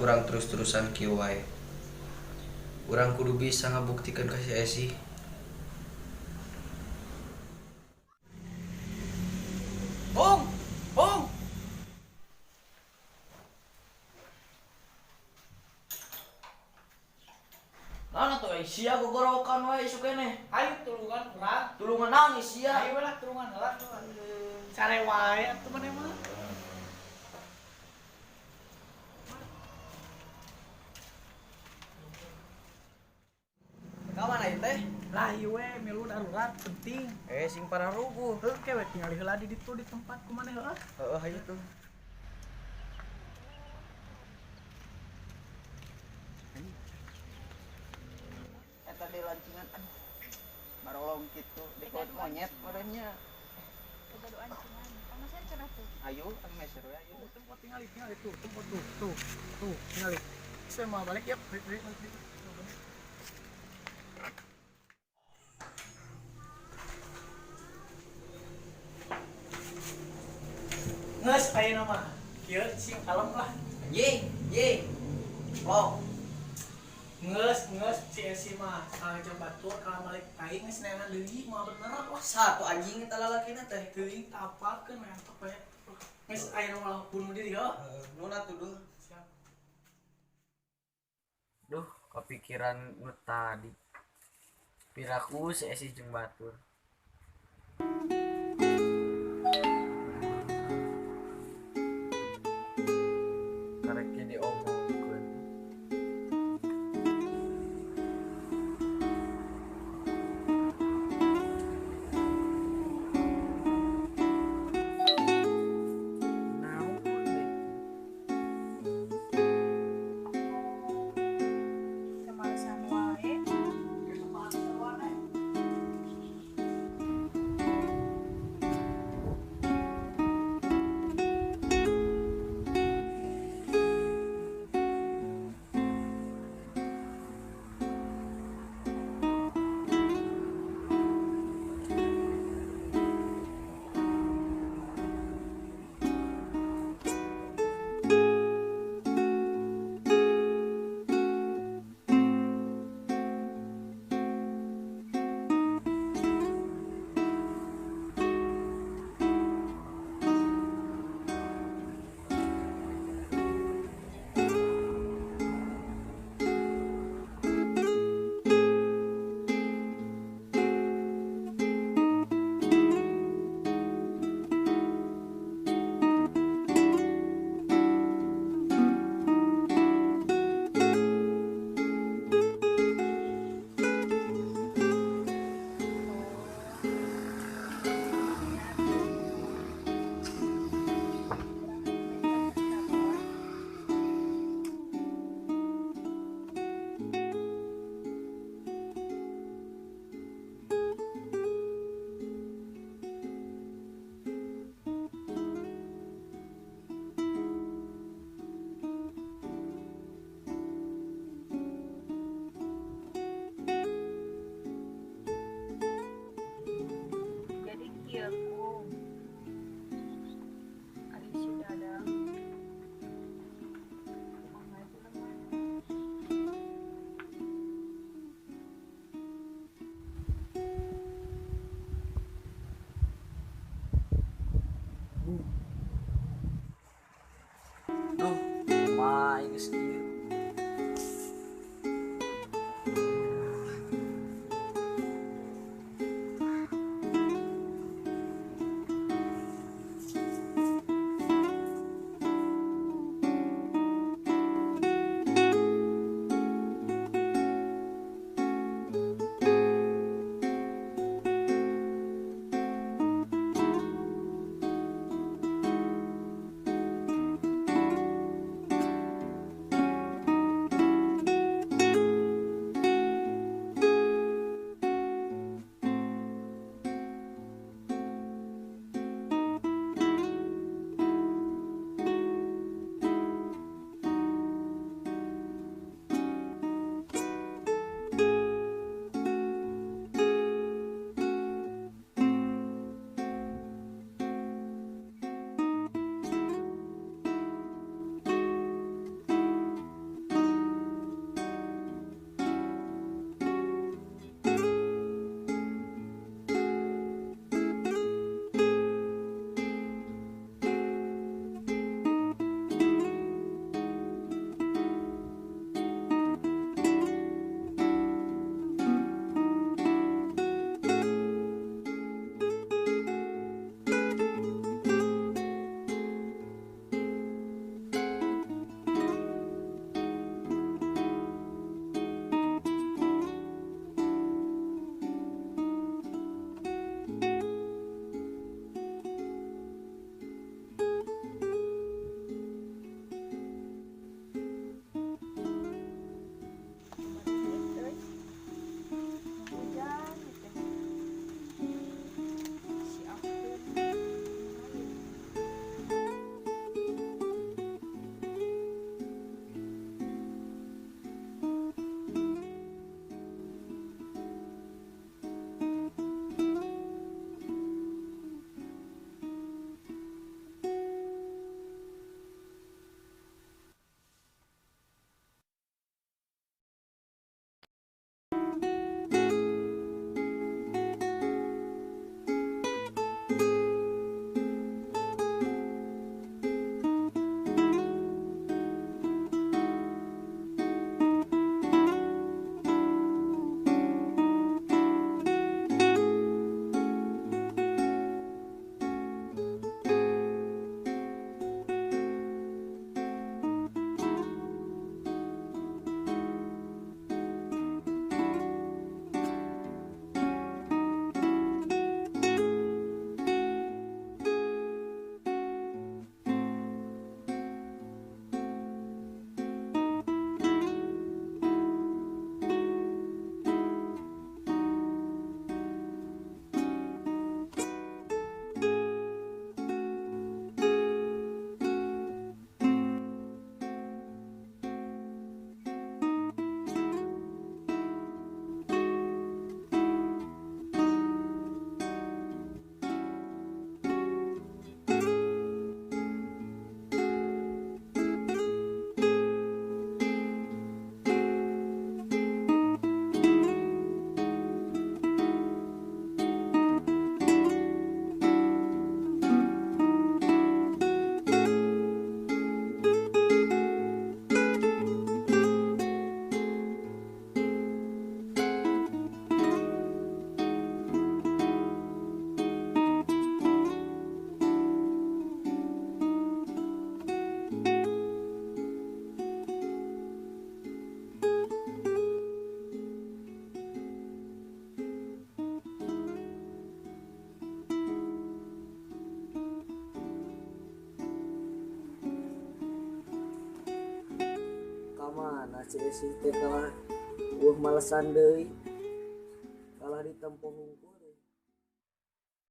Urang terus-terusan kieu wae. Urang kudu bisa ngabuktikeun ka si Esi. Bung, Bung. Naon atuh euy sia gogorowokan wae isuk keneh. Ayo tulungan urang. Tulungan naon ih sia? Ayo lah tulungan heula. Care wae atuh maneh mah. Ka mana ieu teh? Lah ieu we milu darurat penting. Eh sing pararuguh. Heuh ke we tingali heula di ditu di tempat ku maneh heuh. Heeh hayu tuh. Eta di lancingan aduh barolong kitu dikot monyet meureunnya. Ayo anu meser we ayo. Tuh tempat tingali tingali tuh tempat tuh tuh tuh tingali. Saya mau balik ya. Balik, balik, balik. Nges ayeuna mah. Kieu sing kalem lah. Anjing, anjing. Plok. Nges nges si Esi mah saja batur kalau balik aing geus neangan deui moal bener wah. Satu anjing eta lalakina teh. Teuing teu apalkeun we antok we. Geus ayeuna mah bunuh diri heuh. Heeh, nu atuh duh. Siap. Duh, kepikiran nu tadi. Piraku si Esi jeung batur. Karek ge diomongkeun. Naon deui? Kemalesan wae. Si Esi teh kalah, wah, malesan deui, kalah ditempo hungkul deui.